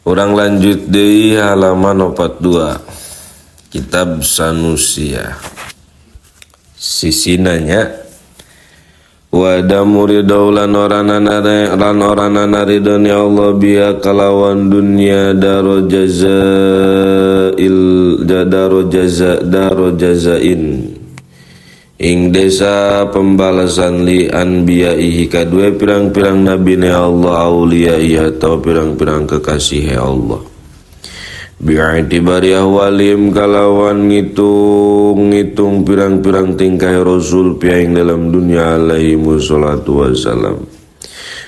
Urang lanjut deui halaman 42 Kitab Sanusiah. Sisinanya wa adamu ridho lan oranana ridhone Allah biha kalawan dunya daro jazail daro jaza daro jazain ing desa pembalasan li anbiyaihi kadue pirang-pirang nabine Allah, auliyaihi atau pirang-pirang kekasih Allah, bi'itibari ahwalim kalawan ngitung-ngitung pirang-pirang tingkah rasul piang dalam dunia alaihi wassalatu wassalam.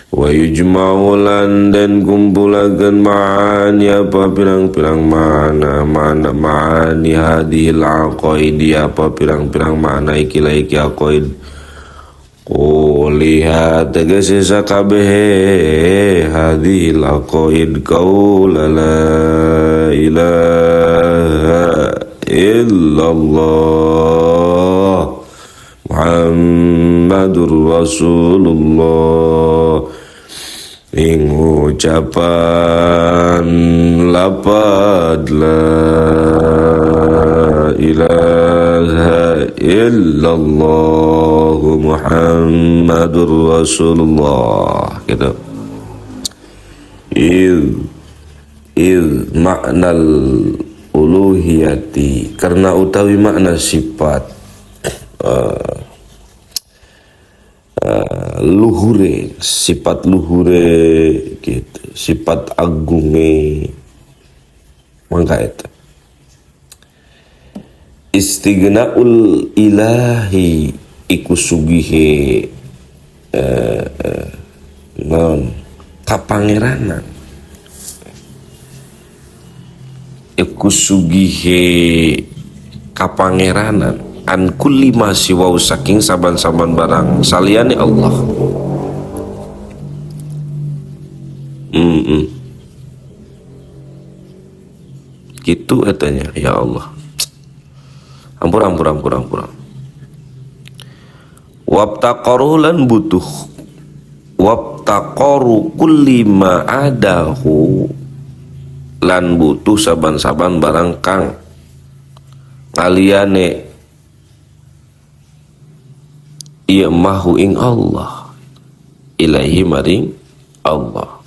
Wa yujma'u lan den kumpulaken ma'ani apa pirang-pirang mana mana ma'ani hadhil aqaidi apa pirang-pirang mana ikilah iki aqaid kuliha tegese sakabehe hadhil aqaid qaula la ilaha illallah Muhammadur Rasulullah ing ucapan lapad la ilaha illallah Muhammadur Rasulullah gitu. Il maknal uluhiyati karena utawi makna sifat luhure, sifat luhure gitu, sifat agunge mangka eta istighnaul ilahi iku sugihe non kapangeranan, iku sugihe kapangeranan an kulli ma siwa saking saban-saban barang saliyane Allah. Gitu etanya, ya Allah. Ampura ampura ampura ampura. Wabtaqaru lan butuh wabtaqaru kulli ma adahu lan butuh saban-saban barang kang ngaliyane ieu mahu ing Allah ilahi maring Allah.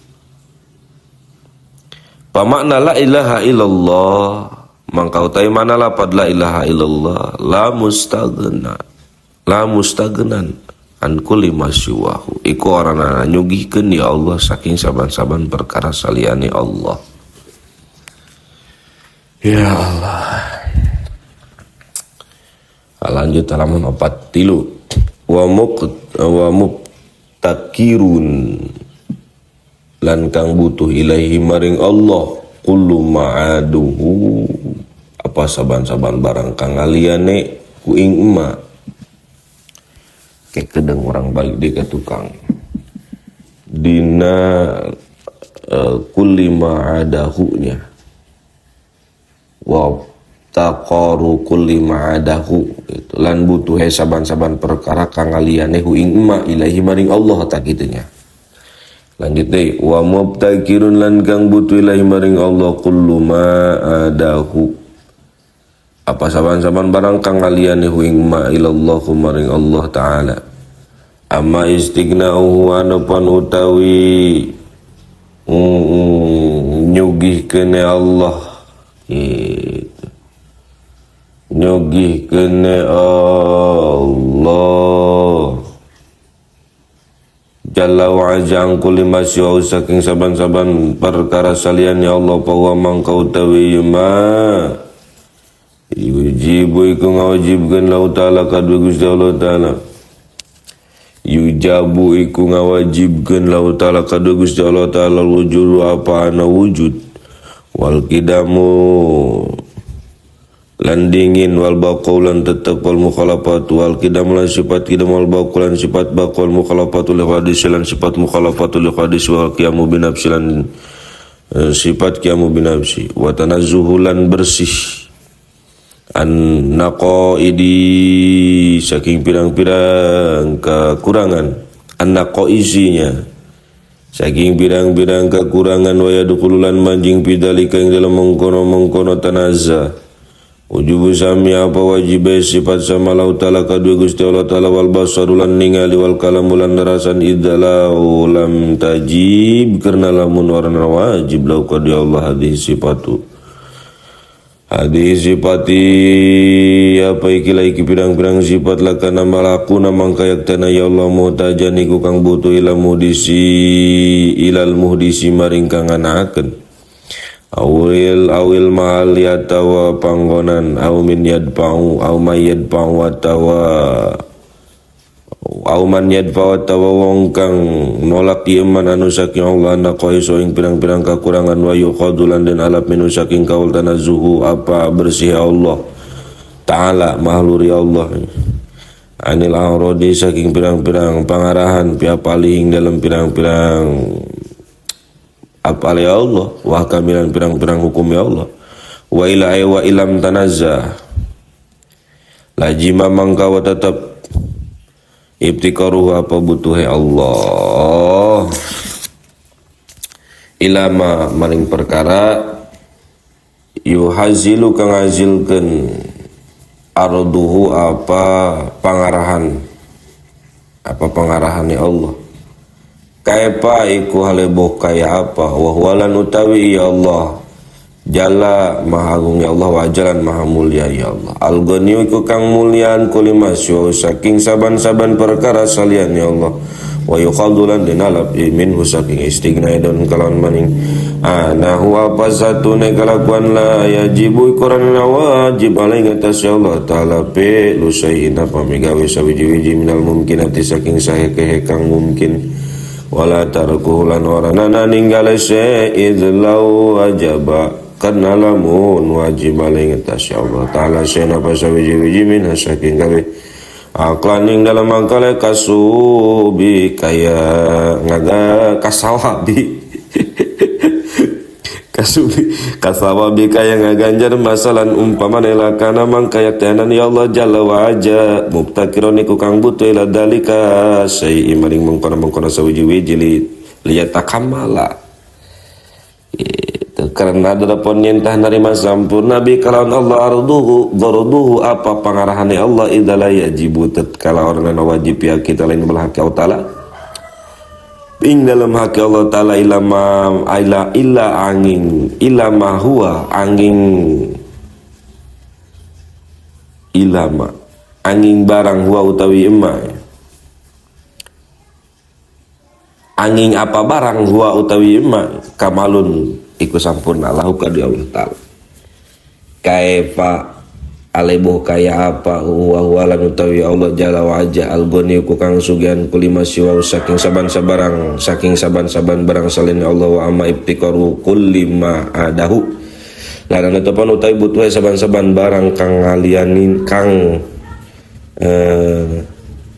Pamakna la ilaha illallah mangka utai mana lapad la ilaha illallah la mustaghna la mustaghnan an kulli ma siwahu iku orangna nyugihkeun ya Allah saking saban-saban perkara saliyane Allah. Ya Allah. Lanjut halaman 43. Wa mubtakirun lan kang butuh ilaihi maring Allah kullu ma'aduhu apa saban-saban barang kang ngaliyane ku ing emak. Kayak kedeng orang balik di ke tukang dina kulli ma'adahu nya wa taqaru kulli ma'adahu gitu. Lan butuh saban-saban perkara kang ngaliyane hu ing emak ilahi maring Allah tak kitunya. Lanjut deh wa mubtakirun lan kang butuh ilahi maring Allah kullu ma'adahu apa saban-saban barang kang ngaliyane hu ing ma ilallahu maring Allah taala. Amma istighna'uhu anupan utawi nyugihkeun Allah gitu. Nyugihkeun Allah Jalla wa azza an kulli ma siwa saking saban-saban perkara saliyane Allah bahwa mangka utawi ma yujibu iku ngawajibkeun lahu ta'ala kadue Gusti Allah ta'ala yujabu iku ngawajibkeun lahu ta'ala kadue Gusti Allah ta'ala wujud apa ana wujud wal kidamu lan dingin wal baqau lan tetep wal mukhalafatu wal kidamu lan sifat kidam wal baqau lan sifat baqau wal mukhalafatu li hadis lan sifat mukhalafatu li hadis wal qiyamu binafsi lan sifat qiyamu binafsi wa tanazzuhu lan bersih an naqaidi saking pirang-pirang kekurangan an naqaisinya Saking pirang-pirang kekurangan wa yadkhululan manjing bidalika ing dalam mengkono-mengkono tanazah. Wujubu sami apa wajib sifat sama lau ta'ala kadue Gusti Allah ta'ala wal basarulan ningali wal kalamulan nerasan idzalau lam tajib karena lamun warna wajib lau kadue Allah hadis sifatu. Hadis sifati apa ikilah iki pirang-pirang sifat lakana malakuna mangkayaktana ya Allah muhtajan iku kang butuh ila muhdisi ilal muhdisi maring kang nganaken awil awil mahal atawa panggonan au min yadfa'u au may yadfa'u atawa au man yadfa'u atawa wong kang nolak iman anu saking Allah naqaiso ing pirang-pirang kakurangan wa yuqadulan den alap minu saking kaul tanazuhu apa bersih Allah ta'ala mahluri Allah anil a'radi saking pirang-pirang pangarahan pia paling dalam pirang-pirang apa ya Allah wa kamilan pirang-pirang hukum ya Allah wa ila wa ilam tanazzah lajima mangka wa tetap ibtikaruhu apa butuhe Allah ilama maring perkara yuhazilu kang ngazilkeun arduhu apa pangarahan ya Allah kaifa iku haleboh kaya apa wa huwalan utawi ya Allah jalla maha agung ya Allah wajalan maha mulia ya Allah al-ghani iku kang mulian kulimas wa saking saban-saban perkara salian ya Allah wa yuqadulan dinalab minhu saking istighna don kalawan maning anahu apa satune kalakuan la yajibu ikuran wajib alai atas ya Allah ta'ala pe lusayina pamigawe sawiji-wiji minal mumkinati saking sahekehe kang mungkin wala tarkuhu lan waranana ninggale idlau wajaba karena lamun wajib alai atas ya Allah ta'ala sena pasawiji-wiji min saking gawe aklan ing dalam angkale kasubi kaya ngaga kasawabi kasubi kasawabi kaya ngaganjar masalan umpamane lakana mangkayaktenan ya Allah jalla wa aja mubtakiron iku kang butuh ila dalika syai'i maring mengkono-mengkono sawiji-wiji liyatakamala itu karena adapun nyentah narima sampurna bi kalawan Allah arduhu darduhu apa pangarahane Allah idzala yajibu tatkala orang wajib ya kita lain belah hak Allah taala ing dalam hak Allah taala ilama ila illa angin ilama huwa angin ilama angin barang huwa utawi emma angin apa barang huwa utawi emma kamalun iku sampurna lahu ka Allah taala kaifa aleboh kaya apa huwa huwalan utawi Allah jalla wa aja al-ghani ku kang sugihan kulima siwa saking saban-sabarang saking saban-saban barang salin Allah wa amma ibtikaru kulli ma adahu lan tepan utawi butuhe saban-saban barang kang ngalianin kang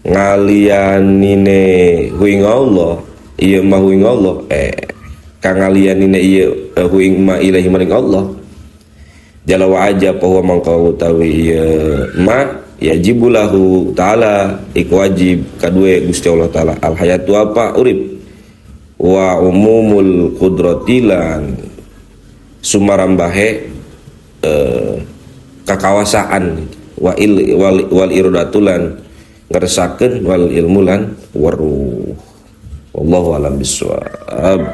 ngalianine huing Allah ieu mah huing Allah kang ngalianine ieu huing ma ilahi maring Allah jalla wa aja bahwa mangka utawi ieu ma yajibulahu ta'ala iku wajib kadue Gusti Allah ta'ala al hayatu apa urip wa umumul qudratilan sumarambahe kakawasaan wa il wal irodatulan ngeresakeun wal ilmulan waruh wallahu alam bissawab.